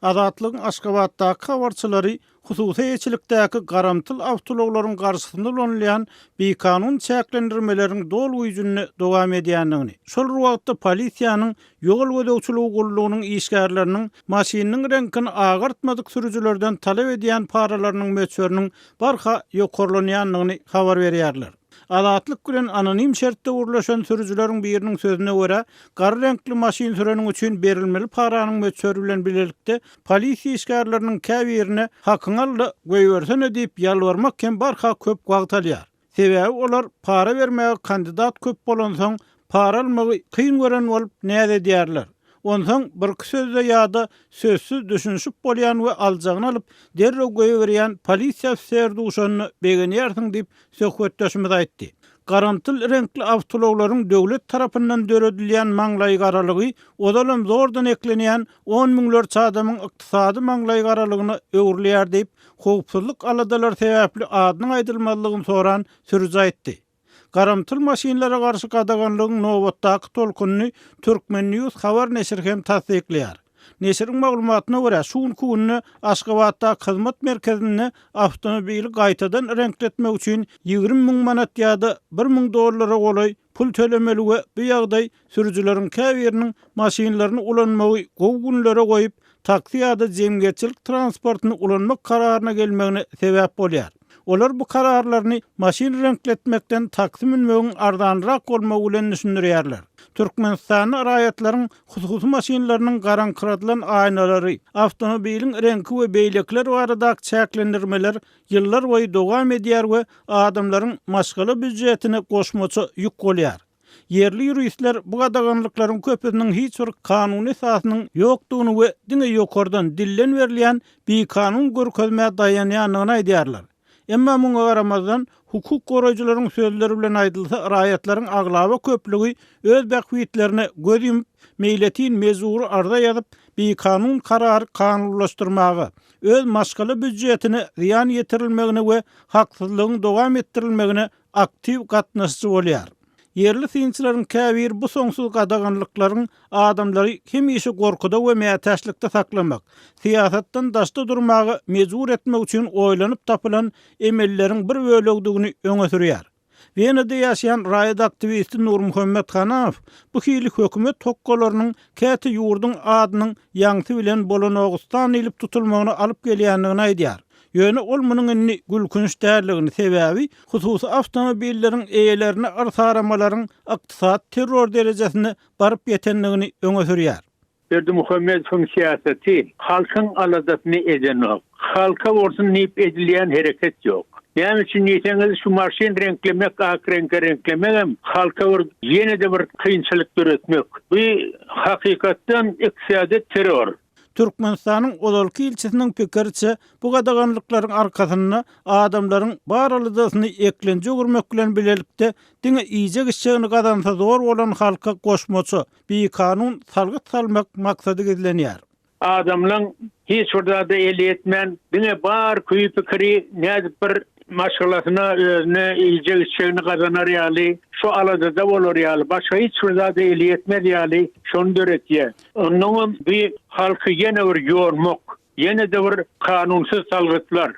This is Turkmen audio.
Azatlygyň Aşgabatdaky habarçylary hususy eýeçilikdäki garamtyl awtoulaglaryň garşysynda ulanylýan bikanun çäklendirmeleriň doly güýjünde dowam edýändigini, şol bir wagtda polisiýanyň ýol gözegçiligi gullugynyň işgärleriniň maşynynyň reňkini agartmadyk sürüjilerden talap edýän paralarynyň möçberiniň barha ýokarlanýandygyny habar berýärler. Azatlyk bilen anonim şertde gürleşen sürüjileriň biriniň sözüne görä, gara reňkli maşyn süreniň üçin berilmeli paranyň möçberi bilen bilelikde polisiýa işgärleriniň käbirine hakyňy al-da, goýbersene diýip ýalbarmak hem barha köp wagt alýar. Sebäbi olar para bermäge kandidat köp bolansoň, para almagy kyn gören bolup näz edýärler. Onsoň birki sözde ýa-da sözsüz düşünişip bolýan we aljagyny alyp, derrew goýberýän polisiýa ofiseri duşanda begenýärsiň diýip, söhbetdeşimiz aýtdy. Garamtyl reňkli awtoulaglaryň döwlet tarapyndan döredilýän maňlaýgaralygy ozalam zordan eklenýän on müňlerçe adamyň ykdysady maňlaýgaralygyna öwrülýär diýip, howpsuzlyk aladalary sebäpli adynyň aýdylmazlygyny soran sürüji aýtdy. Garamtyl maşynlara garşy gadaganlygyň nobatdaky tolkunyny Turkmen. News habar neşiri hem tassyklaýar. Neşiriň maglumatyna görä, şu günki günde Aşgabatdaky hyzmat merkezinde awtomobili gaýtadan reňkletmek üçin 20 müň manat ýa-da 1000 dollara golaý pul tölemeli we bu ýagdaý sürüjileriň käbiriniň maşynlaryny ulanmagy gowy günlere goýup, taksi ýa-da jemgyýetçilik transportyny ulanmak kararyna gelmegine sebäp bolýar. Olar bu kararlaryny maşyn reňkletmekden taksi münmegiň arzanrak bolmagy bilen düşündirýärler. Türkmenistanda raýatlaryň hususy maşynlarynyň garaňkyradylan aýnalary, awtomobiliň reňki we beýlekiler baradaky çäklendirmeler ýyllarboýy dowam edýär we adamlaryň maşgala býujetine goşmaça ýük bolýar. Ýerli ýuristler bu gadaganlyklaryň köpüsiniň hiç bir kanuny esasynyň ýokdugyny we diňe ýokardan, dilden berilýän bikanun görkezmä daýanýandygyny aýdýarlar. Emma muňa garamazdan, hukuk goraýjylaryň sözleri bilen aýdylsa, raýatlaryň aglaba köplügi öz bähbitlerine göz ýumup, meýletin mejbury arza ýazyp, bikanun karary kanunylaşdyrmaga, öz maşgala býujetine zyýan ýetirilmegine we haksyzlygyň dowam etdirilmegine aktiw gatnaşyjy bolýar. Ýerli synçylaryň käbiri bu soňsuz gadaganlyklaryň adamlary hemişe gorkuda we mätäçlikde saklamak, syýasatdan daşda durmaga mejbur etmek üçin oýlanyp tapylan emelleriň bir bölegidigini öňe sürýär. Wenada ýaşaýan raýat aktiwisti Nurmuhammet Hanamow bu hili hökümet hokgalarynyň käte ýurduň adynyň ýaňsy bilen Bolanogystan diýlip tutulmagyna alyp gelýändigini aýdýar. Ýöne ol munuň indi gülkünç däldigini, sebäbi hususy awtomobilleriň eýelerine yrsaramalaryň ykdysady terror derejesine baryp ýetendigini öňe sürýär. Berdimuhamedowyň syýasaty halkyň aladasyny edenok. Halka bolsun diýip edilýän hereket ýok. Näme üçin diýseňiz şu maşyn reňklemek ak reňke reňklemegem halka bir ýene-de bir kynçylyk döretmek. Bu hakykatdan ykdysady terror. Türkmenistanyň ozalky ilçisiniň pikiriçe, bu gadaganlyklaryň arkasynda adamlaryň bar aladasyny eklenje öwürmek bilen bilelikde, diňe iýjek-içjegini gazansa zor bolan halka goşmaça, bikanun salgyt salmak maksady gizlenýär. Adamlaň hiç bir zada eli ýetmän, diňe bar küýi-pikiri nädip bir maşgalasyna, özüne iýjek-içjegini gazanar ýaly, şu aladada bolar ýaly, başga hiç bir zada eli ýetmez ýaly şony döretýär. Onnoňam bi halky ýene bir ýormak, ýene-de bir kanunsyz salgytlar.